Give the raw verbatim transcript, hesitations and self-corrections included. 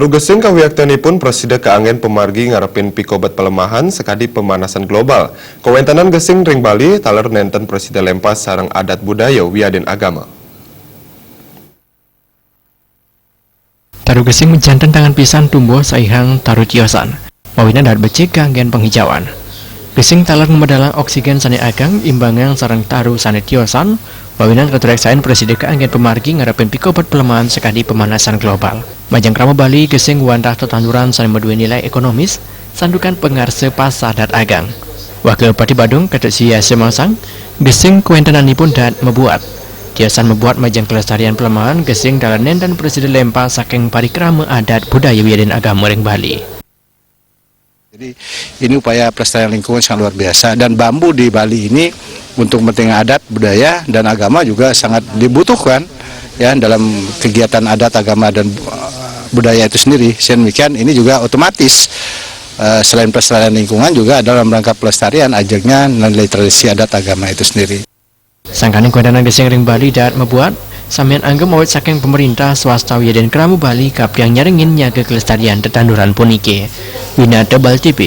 Taru gesing kawiaktianipun prasida kaanggén pamargi ngarepin pikobet palemahan sakadi pemanasan global. Kawéntenan gesing ring Bali taler nénten prasida lémpas sareng adat budaya wiadin agama. Taru gesing janten tangan pisan tumbuh saihang taru tiosan. Mawinan dahat becik kanggén panghijauan. Gesing taler ngamedalang oksigen sané ageng imbangang sareng taru sané tiosan, mawinan katureksain prasida kaanggén pamargi ngarepin pikobet palemahan sakadi pemanasan global. Majeng krama Bali, gesing wantah tetanduran sané madué nilai ékonomis, santukan pangarsa pasar dahat ageng. Wakil Bupati Badung, Ketut Suyasa maosang, gesing kawéntenanipun dahat mabuat. Tiosan mabuat majeng kelestarian palemahan gesing taler nénten prasida lémpas saking parikrama adat budaya wiadin agama ring Bali. Jadi, ini upaya pelestarian lingkungan sangat luar biasa, dan bambu di Bali ini untuk kepentingan adat, budaya, dan agama juga sangat dibutuhkan, ya, dalam kegiatan adat, agama, dan, eh, budaya itu sendiri. Sehingga demikian, ini juga otomatis, eh, selain pelestarian lingkungan juga dalam rangka pelestarian ajegna nilai tradisi adat agama itu sendiri. Sangkaning kawéntenan gesing ring Bali dahat mabuat, samian anggem awit saking pemerintah, swasta wiadin krama Bali kaaptiang nyarengin nyaga kelestarian tetanduran puniki. Winata Bali T V.